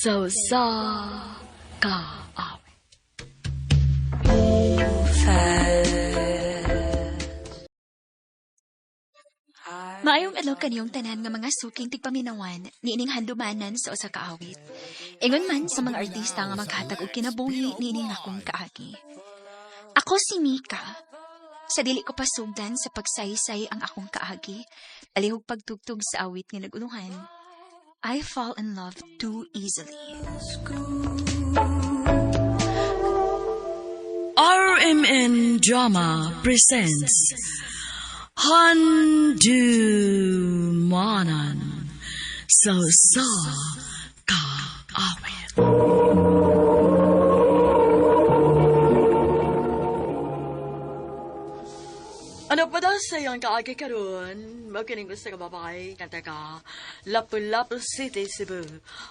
Sa usa ka awit. Maayong adlaw kaniyong tanan nga mga suking tigpaminawan niining handumanan sa usa ka awit. Ingon man sa mga artista nga maghatag og kinabuhi niining akong kaagi. Ako si Mika. Sa dili ko pasugdan sa pagsaysay ang akong kaagi, palihog pagtugtog sa awit nga naguluhan. I fall in love too easily. RMN Drama presents Handumanan sa usa ka awit. Ano pa daw sa iyong kaagi karon? Makining gusto ka babae, nga taga Lapu-Lapu City, Cebu.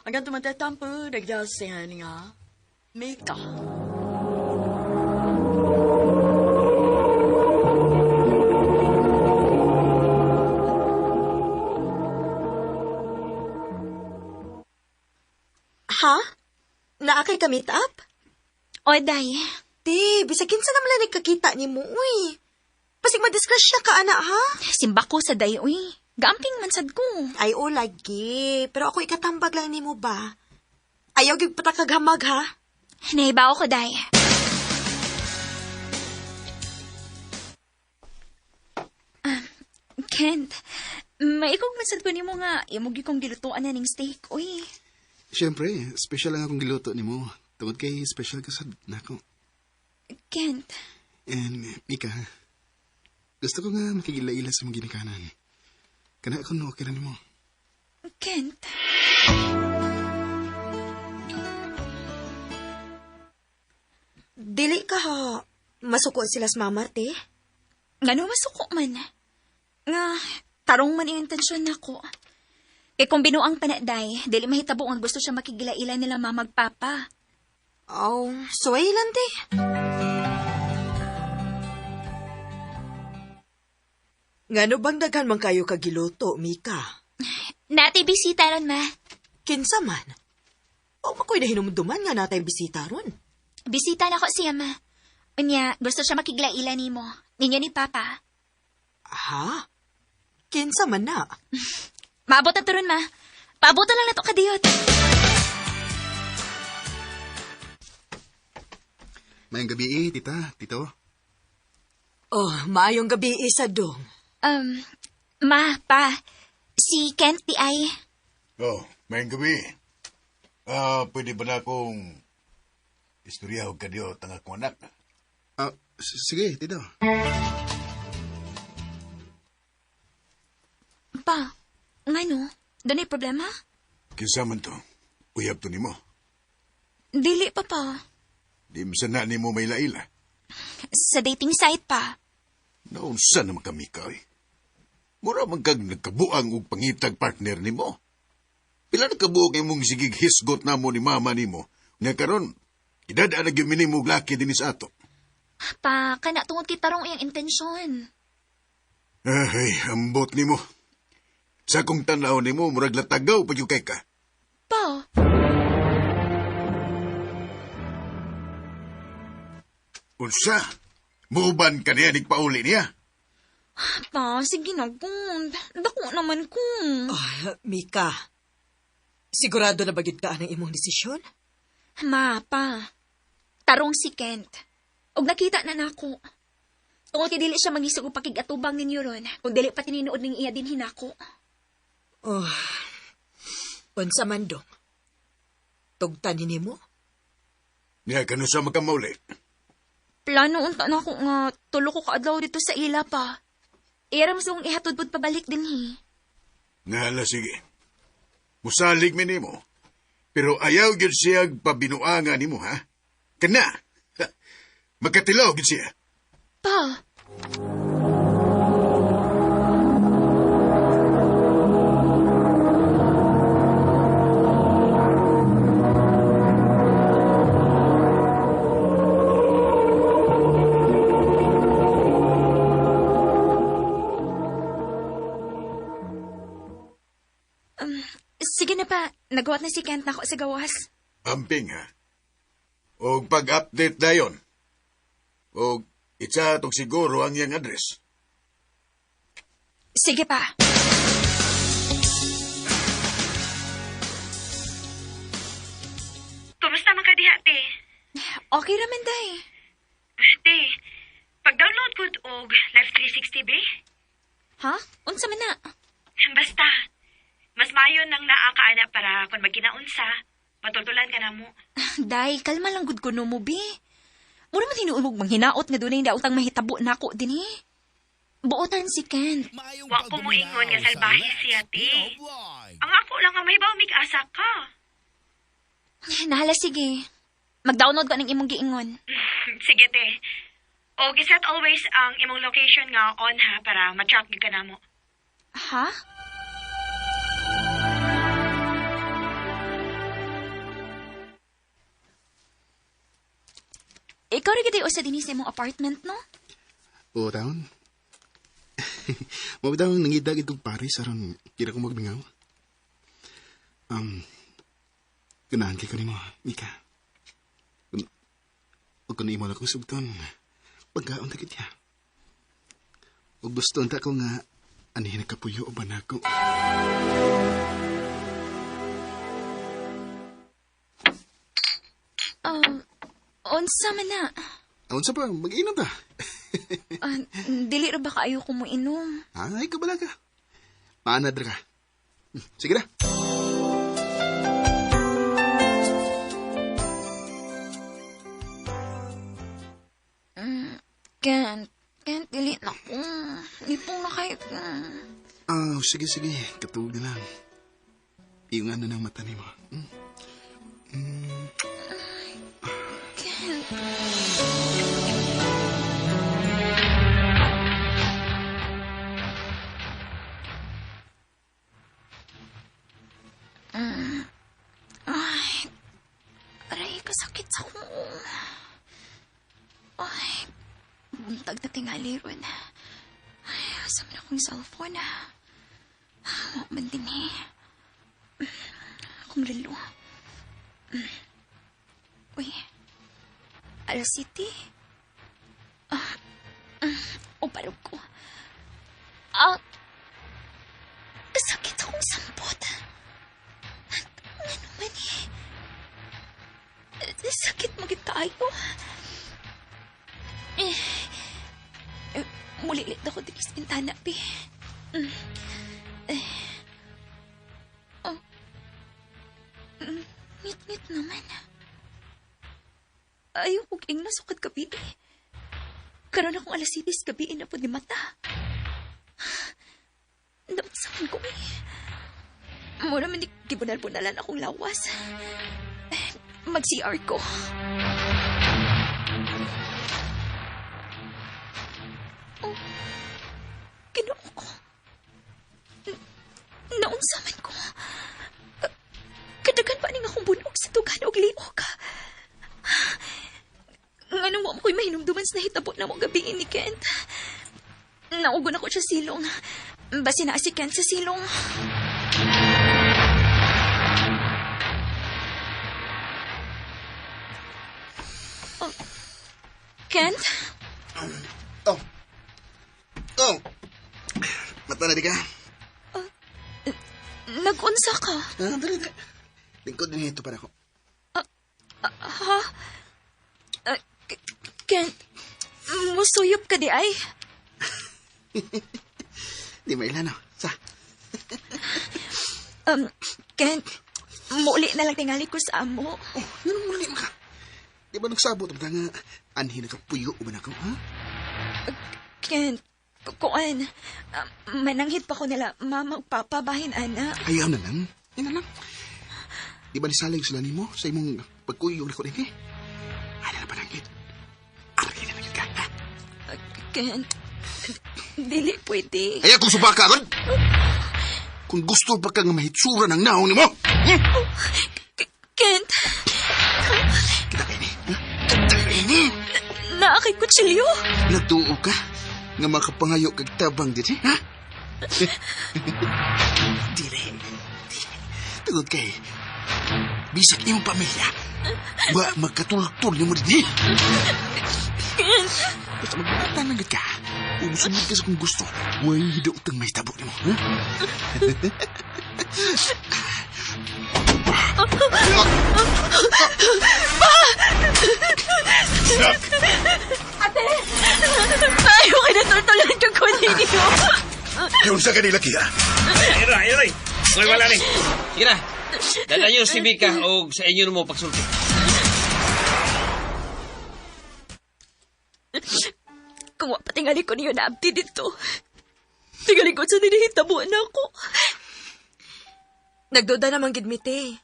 Ang ganito man tatampo, nagdasihan nga, Mika. Ha? Naa kay ka meet up? O, day. Te, bisag kinsa naman lang nagkakita ni mo, uy. Basig madisgrasya ka, ana, ha? Simba ko sa day, uy. Gaamping man sad ko. Ay, o, lagi. Pero ako ikatambag lang nimo ba? Ayaw, gyud patakaghamag, ha? Nahibaw ko, day. Ah, Kent, maikog man sad ko nimo nga imo gyud kong gilutuan na ning steak, uy. Siyempre, special lang akong giluto nimo. Tungod kay special ka sad nako. Kent, And Mika, gusto ko nga makigila-ila sa mga ginikanan. Kana ako no, okay ra nimo. Kent. Dili ka, ha? Masuko sila sa mama, te. Ngano masuko man? Nga, tarong man iyong intensyon nako. Kay kung binuang panaday, dili mahitabo ang gusto siya makigila-ila nila mamagpapa. Oh, suway lang, te. Ngano bang daghan man kayo kagiluto, Mika? Nati bisita ron, ma. Kinsa man? O makoy nahinumduman nga natay bisita ron. Bisita na ko siya, ma. Unya, gusto siya makiglaila nimo. Ninyo ni Papa. Ha? Kinsa man na? Maabot na to ron, ma. Paabutan lang na to kadiyot. Mayang gabi eh, tita, tito. Oh, maayong gabi isa dong. Ma, pa, si Kent di ay. Oh, mayang gabi. Pwede ba na akong istorya og kadiyot ang akong anak? Ah, sige, tito. Pa, ngano? Doon ay problema? Kinsa man to? Uyab to nimo. Dili pa pa. Di man na nimo may laila. Sa dating site pa. Naunsa naman kami ka eh. Mura man kag nagkabuang og pangitag partner nimo. Pila na kabuok imong sigig hisgot namo ni mama nimo. Nga karon, idadaan na gyud nimo og laki dinhi sa ato. Pa, kana tungod kay tarong iyang intensyon. Ay, ambot nimo. Sa akong tan-aw nimo, murag latagaw pa gyud kay ka. Pa, Unsa? Muuban ka niya, nagpauli niya. pa, sige na, Gund. Dako naman ko. Oh, Mika, sigurado na ba gyud ka ang imong desisyon? Ma, pa, tarong si Kent. Og nakita na nako. Tungod kay dili siya mangisog og pakigatubang ninyo ron, kung dili pa tinuod ning iya din hinako. Oh, unsa man dong? Tugtan ni nimo? Niya, kano sa magkamauli? Plano unta na ako nga tulo ko kaadlaw dito sa ila pa. Ira mas kong ihatod pud pabalik dinhi. Nga sige. Musalig mi nimo. Pero ayaw gyud siya pabinuanga nimo, ha? Kana! Magkatilaw gyud siya. Pa, Sige na pa, nagawat na si Kent nako sa gawas. Amping ha. Og pag-update dayon. Og itsa tog siguro ang iyang address. Sige pa. Kumusta man ka diha, te? Okay raman, day. Te, pag-download ko og Life 360 be? Ha? Unsa man na? Basta, mas mayo nang naa ka ana para kung magkinaunsa, matultulan ka na mo. Day, kalma lang gud kuno mo, bi. Mura man tinuod manghinaot nga dunay daotang mahitabo nako dinhi. Buotan si Kent. Wa ko moingon nga salbahe siya, te. Ang ako lang ang mahibaw mig-asa ka. Nahala, sige. Mag-download ko ng imong giingon. Sige, te. O giset always ang imong location nga on ha para ma-track gyud ka namo. Ha? Ikaw rin gid usa dinhi sa imong apartment, no? Oo, taon. Mao bitaw ang nangitag itong Paris aron kira ko magmingaw. Um, ganahan kay ko nimo, Mika. Kun ug kun imo lang ko sugton, pagkaon ta kitya. Ug gusto unta ko nga anihin nagkapuyo o banako. Unsa man na? Aon sa pa, mag-inom ta. Ah, dili ra ba kaayo ko mo inom? Ay, kabala ka. Maanad ra ka. Sige na. Kent, Kent, dili na ko. Lipong na kayo. Ah, sige, sige. Katulog na lang. Iyong ano ng mata nimo. Kent. Ay, aray, kasakit sa akong. Ay, buntag na tingali ron. Ay, asa man akong cellphone ah. Wa man din eh. Akong relo. Uy, alas City. Ah, uparog ko. Ah, kasakit akong sampot. Ano man eh. Sakit magit tayo. Eh, eh, mulilit ako din sa bintana, pi. Eh, oh. Ngit-ngit naman. Ayaw kong ingna sukad gabi. Karon akong alas 6 gabi na po ni mata. Naunsaman ko eh. Mura man di gibunal-bunalan akong lawas. Mag-CR ko. Oh, Ginoo ko. Naunsaman ko. Kadagan pa ning akong bunog sa tugan og liog. Nganong wa mo ko'y mahinumduman sa nahitabo na mo gabi ni Kent. Naugon ako sa silong. Basi na si Kent sa silong. Oh. Kent? Oh. Oh. Mata na di ka. Nag-unsa ka? Ah, dali, dali. Lingkod din ito para ko. Ha? Kent, musuyop ka di ay? Di mailano. Sa. Kent, muli na lang tingali ko sa amo. Oh, yun ang muli ka. Di ba nagsabot ang nga anhin nakapuyo ba na ko, ha? Kent, kuan, mananghid pa ko nila, mama ug papa, bahin ana. Ayaw na lang. Yan na lang. Di ba nisalig sila nimo sa imong pagkuyog na ko din eh? Ay, na pananggit. Aragay na lang ka, ha? Kent, dili pwede. Ayaw kung subaka agad! Kung gusto pa ka nga mahitsura ng naong nimo! Hmm? Kent, Kita kayo ni. Ha? Kita kayo ni! naakay kutsilyo. Nagtuo ka nga makapangayo kag tabang diri, ha? Dire. Tungod kay, bisag imong pamilya, wa magkatultol nimo dinhi. Basta magbata lang gid ka. Ug musunod ka sa kung gusto, way hiduotang mahitabo nimo. Ha? Ayaw ka natultulan ka ko ninyo. Yun sa kanila kiya. Ayun, ayun, ay. Ngayon wala ni. Sige na. Dala niyo si Mika o sa inyo mo pagsulti. Kung wa patingali ko niyo naabti dito. Tingali ko sa dinihitabo na ako. Nagduda naman gid mi te.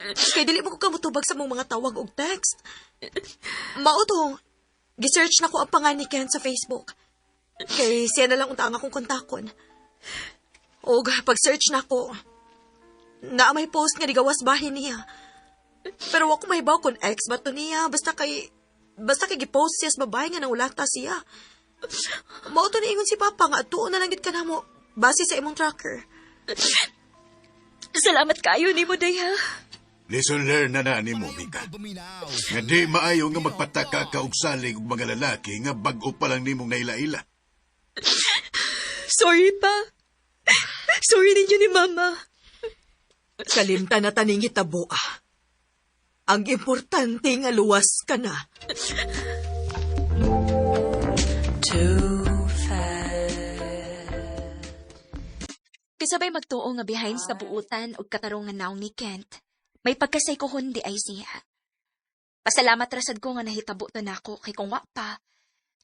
Kay dili mo ko kamutubag sa mong mga tawag og text. Mao to. Gisearch na ko ang pangan ni Ken sa Facebook. Kay siya na lang unta ang akong kontakon. Og pag-search na ko, naa may post nga nigawas bahin niya. Pero wa ko mahibaw kung ex ba to niya. Basta kay gipost siya sa babae nga nangulata siya. Mao to niingon si Papa nga atuon na lang gid ka namo base sa imong tracker. Salamat kayo ni mo, day, ha? Lesson learned na na nimo, Mika. Nga di maayo nga magpataka ka og salig og mga lalaki nga bag-o pa lang nimong naila-ila. Sorry pa. Sorry ninyo ni Mama. Kalimta na taning hitabo ah. Ang importante nga luwas ka na. Kasabay magtuo nga behind sa buutan ug katarungan naong ni Kent, may pagkasaykohon di ay siya. Pasalamat rasad ko nga nahitabo to nako kay kung wa pa.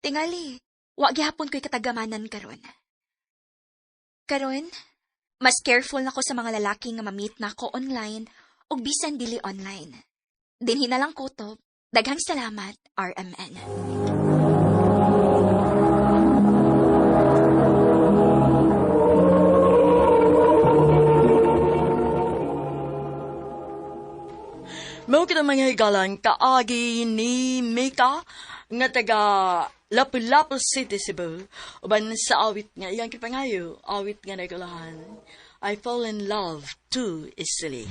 Tingali, wa gihapon ko'y katagamanan karon. Karon, mas careful nako sa mga lalaki nga ma-meet nako online ug bisan dili online. Dinhi na lang kutob. Daghang salamat, RMN. Mao kita mga higalan kaagi ni Mika nga taga Lapu-Lapu City, Cebu. Uban sa awit nga iyang kipangayo, awit nga nagulahan. I fall in love too easily.